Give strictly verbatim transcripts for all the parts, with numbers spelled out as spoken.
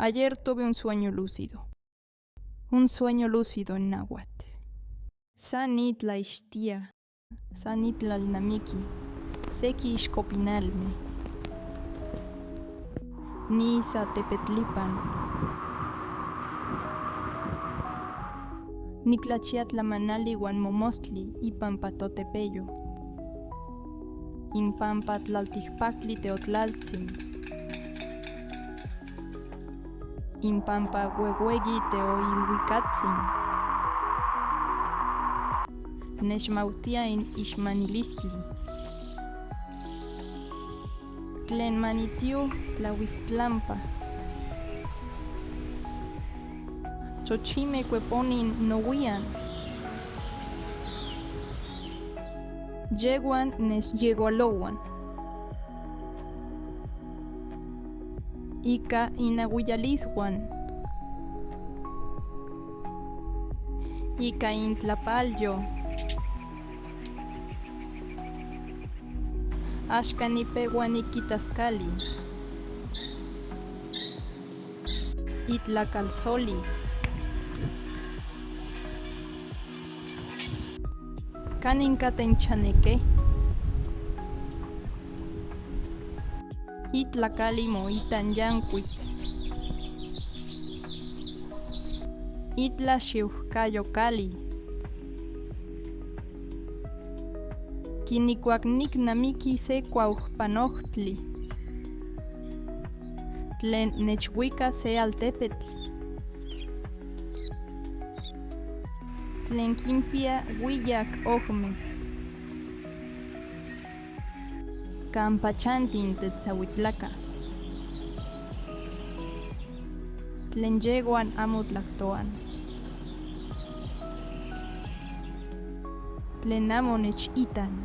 Ayer tuve un sueño lúcido. Un sueño lúcido en náhuatl. Sanit la istia, sanit la alnamiki, seki iskopinalme. Ni satepetlipan. Niklachiat la manali wan momostli, ipampa totepeyo. Impampa tlaltijpaktli teotlaltsin. Impampa wewegi teoilwikatsin. Nechmautia in ixmanilistli. Tlen manitiuh tlawistlampa. Chochime kueponin nowian. Yeguan nech yegualowan. Ika inawiyaliswan. Ika intlapalyo. Axka nipewa nikitas kali. Itla kalsoli. Kanin katen chaneke. Itla kali mo itan yankuit. Itla xiuhkayo kali. Kinikuak niknamiki se kuauhpanohtli. Tlen nechwika se altepetl. Tlen kimpia wiyak ohme. Kampa chantin tetsawitlaka. Tlen yeguan amo tlaktoan. Tlen amo nechitan.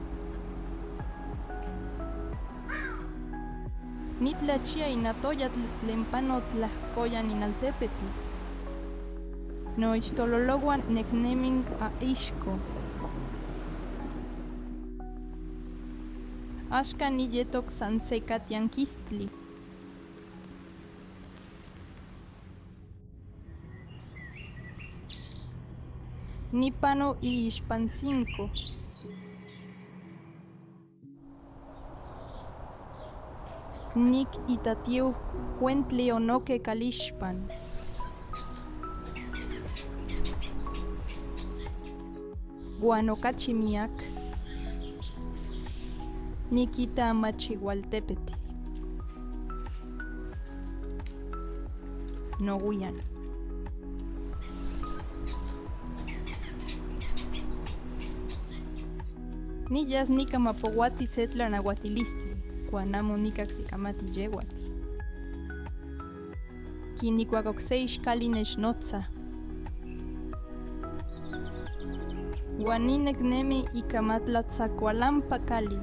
Nitlachia inatoyatl tlen pano tlahkoyan inaltepetl. Nochtololowan neknemink a ixko. Axka niyetok san se katiankistli. Nipano i ixpansinko. Nik itatiuh kuentli onoke kalixpan. Guano kachi miak. Nikita machi waltepeti. Nowian. Niyas nika mapowati se tlanawatilisti, guanamo nika aksikama ti yewat. Kinikuak okse ixkali nechnotsa. Guan nineknemi ika matlatsakualampa kali.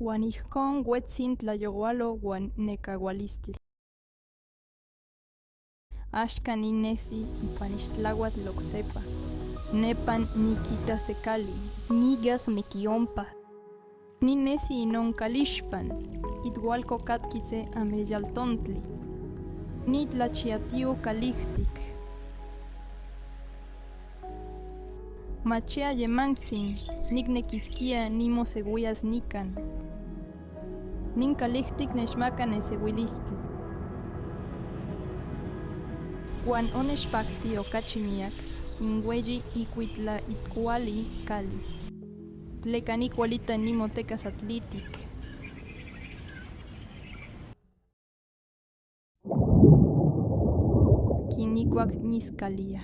Guan ijkon wetsin tlayowalo guan nekawalistli. Axka ninesi ipan ixtlawatl oksepa. Nepan nikita se kali. Niyas mekiompa. Ninesi inon kalixpan. Itwalko katki se ameyaltontli. Nitlachiatiuh kalijtik. Machia yemangtsin, niknekiskia nimosewias nikan. Nin kalijtik nechmaka nesewilistli. Guan onechpakti okachi miak, inweyi ikuitla itkuali kali. Tleka nik walita nimotekas atlitik. Kinikuak niskalia.